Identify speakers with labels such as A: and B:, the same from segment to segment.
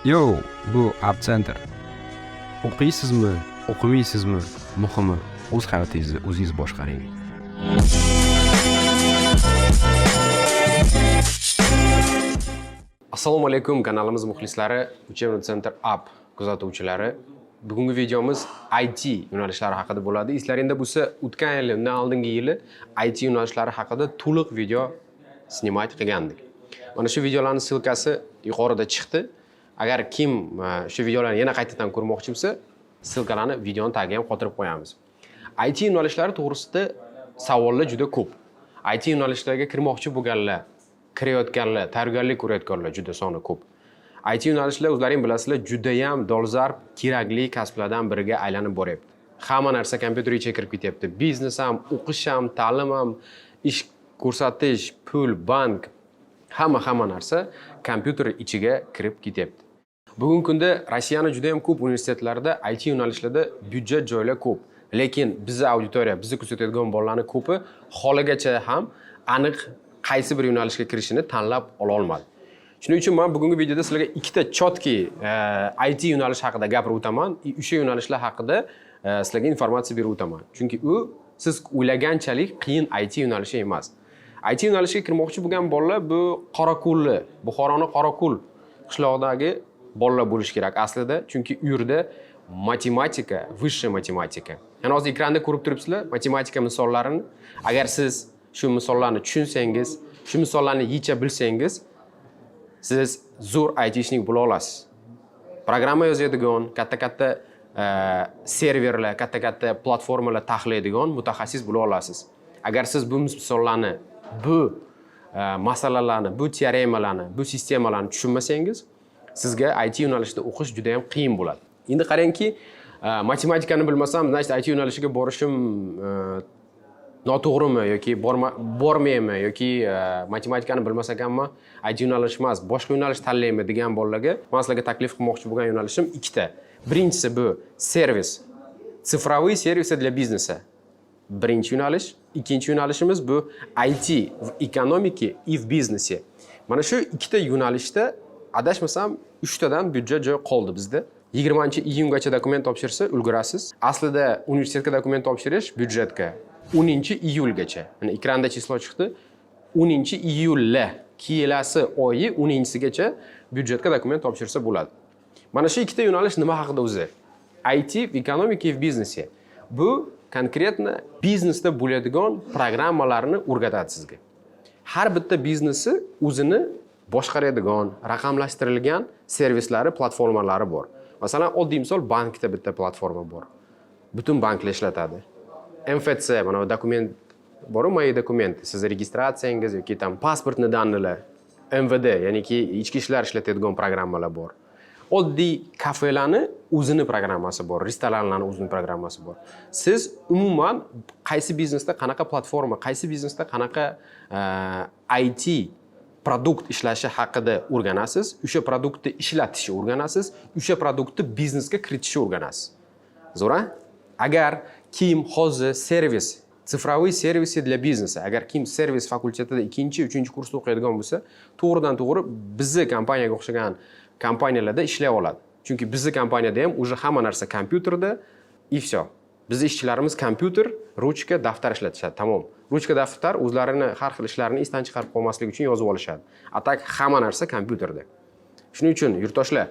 A: Yo, bu App Center. O'qiysizmi, o'qimaysizmi, muhimi o'z hayotingizni o'zingiz boshqaring.
B: Assalomu alaykum, kanalimiz muxlislari, Учебный Center App kuzatuvchilari. Bugungi videomiz IT yo'nalishlari haqida bo'ladi. Eslaringda bo'lsa, o'tgan yili, undan oldingi yili IT yo'nalishlari haqida to'liq video снимать qilgandik. Mana shu videolarning ссылка si yuqorida chiqdi. Agar kim shu videolarni yana qaytadan ko'rmoqchi bo'lsa, ссылка larni videoni tagiga ham qotirib qo'yamiz. IT yo'nalishlari to'g'risida savollar juda ko'p. IT yo'nalishlariga kirmoqchi bo'lganlar, kirayotganlar, tayyorgarlik ko'rayotganlar juda soni ko'p. IT yo'nalishlar, o'zlaring bilasizlar, judayam dolzarb, kerakli kasblardan biriga aylanib boryapti. Hamma narsa kompyuter ichiga kirib ketyapti. Biznes ham, o'qish ham, ta'lim ham, ish ko'rsatish, pul, bank, hamma narsa kompyuter ichiga kirib ketyapti. Bugungi kunda Rossiyani juda ham ko'p universitetlarida IT yo'nalishlarida byudjet joylar ko'p. Lekin bizni auditoriya, bizni kuzatadigan bolalarning ko'pi holigacha ham aniq qaysi bir yo'nalishga kirishini tanlab ola olmadi. Shuning uchun men bugungi videoda sizlarga ikkita чёткий IT yo'nalish haqida gapirib o'taman, o'sha yo'nalishlar haqida sizlarga informatsiya berib o'taman. Chunki u siz o'ylaganchalik qiyin IT yo'nalishi emas. IT yo'nalishiga kirmoqchi bo'lgan bolalar bu Qorako'lli, Buxoroni Qorako'l qishlog'idagi bolalar bo'lishi kerak aslida, chunki u yerda matematika, высшая matematika. Ya'ni hozir ekranda ko'rib turibsizlar matematika misollarini. Agar siz shu misollarni tushunsangiz, shu misollarni yecha bilsangiz, siz zo'r айтишник bo'la olasiz. Programma yozadigan, katta-katta serverlar, katta-katta platformalar taxlaydigan mutaxassis bo'la olasiz. Agar siz bu misollarni, bu masalalarni, bu teoremalarni, bu sistemalarni tushunmasangiz, sizga IT yo'nalishida o'qish juda ham qiyin bo'ladi. Endi qarangki, matematikani bilmasam, значит, IT yo'nalishiga borishim noto'g'rimi yoki bormaymi yoki matematikani bilmas ekanman, IT yo'nalish emas, boshqa yo'nalish tanlaymi degan bolalarga man sizlarga taklif qilmoqchi bo'lgan yo'nalishim ikkita. Birinchisi bu servis, цифровые сервисы для бизнеса. Birinchi yo'nalish. Ikkinchi yo'nalishimiz bu IT в экономике и в бизнесе. Mana shu ikkita yo'nalishda, adashmasam, uchtadan byudjet joy qoldi bizda. 20-iyungacha dokument topshirsa, ulgurasiz. Aslida universitetga dokument topshirish byudjetga 10-iyulgacha. Mana ekranda число chiqdi. 10-iyulda, kelasi oyi 10-sigacha byudjetga dokument topshirsa bo'ladi. Mana shu ikkita yo'nalish nima haqida o'zi? IT в экономике и в бизнесе. Bu конкретно biznesda bo'ladigan programmalarni o'rgatadi sizga. Har bitta biznesi o'zini boshqaradigan, raqamlashtirilgan servislari, platformalari bor. Masalan, oddiy misol, bankda bitta platforma bor. Butun banklar ishlatadi. МФЦ, mana bu dokument bor, "Мои документы", sizni registratsiyangiz yoki там pasportni данные lar, МВД, ya'niki ichki ishlar ishlatadigan programmalar bor. Oddiy kafelarni o'zini programmasi bor, restoranlarni o'zini programmasi bor. Siz umuman qaysi biznesda qanaqa platforma, qaysi biznesda qanaqa IT продукт ishlashi haqida o'rganasiz, o'sha продукт ni ishlatishni o'rganasiz, o'sha продукт ni biznesga kiritishni o'rganasiz. Zo'r, a? Agar kim hozir servis, цифровые сервисы для бизнеса, agar kim servis fakultetida ikkinchi, uchinchi kursda o'qiydigan bo'lsa, to'g'ridan to'g'ri bizni kompaniyaga o'xshagan kompaniyalarda ishlay oladi. Chunki bizni kompaniyada ham уже hamma narsa kompyuterda и все. Bizni ishchilarimiz kompyuter, ruchka, daftar ishlatishadi, tamom. Ruchka, daftar o'zlarini har xil ishlarini esdan chiqarib qolmaslik uchun yozib olishadi. А так hamma narsa kompyuterda. Shuning uchun, yurtdoshlar,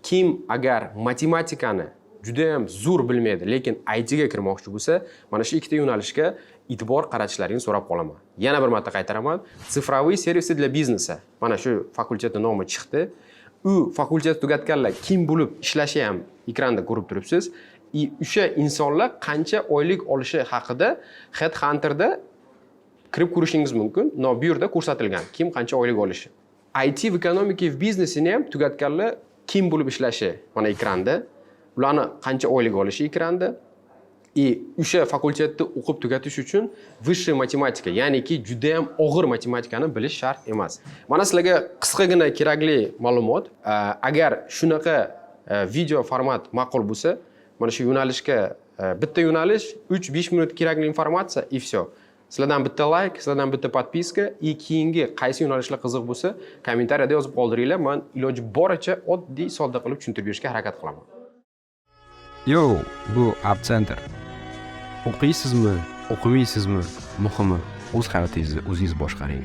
B: kim agar matematikani juda ham zo'r bilmaydi, lekin IT ga kirmoqchi bo'lsa, mana shu ikkita yo'nalishga e'tibor qaratishlaringni so'rab qolaman. Yana bir marta qaytaraman. Цифровые сервисы для бизнеса. Mana shu fakultetning nomi chiqdi. U fakultet tugatganlar kim bo'lib ishlashi ham ekranda ko'rib turibsiz. И o'sha insonlar qancha oylik olishi haqida Headhunterda kirib ko'rishingiz mumkin. Но bu yerda ko'rsatilgan kim qancha oylik olishi. IT в экономике и в бизнесе ni ham tugatganlar kim bo'lib ishlashi mana ekranda. Ularni qancha oylik olishi ekranda. И o'sha fakultetni o'qib tugatish uchun высшая matematika, ya'niki juda ham og'ir matematikani bilish shart emas. Mana sizlarga qisqagina kerakli ma'lumot. Agar shunaqa video format ma'qul bo'lsa, mana shu yo'nalishga bitta yo'nalish, 3-5 minut kerakli informatsiya и все. Sizlardan bitta layk, sizlardan bitta подписка и keyingi qaysi yo'nalishlar qiziq bo'lsa, kommentariyada yozib qoldiringlar. Man iloji boricha oddiy, sodda qilib tushuntirib berishga harakat qilaman.
A: Yo, bu App Center. O'qiysizmi, o'qimaysizmi, muhimi, o'z hayotingizni o'zingiz boshqaring.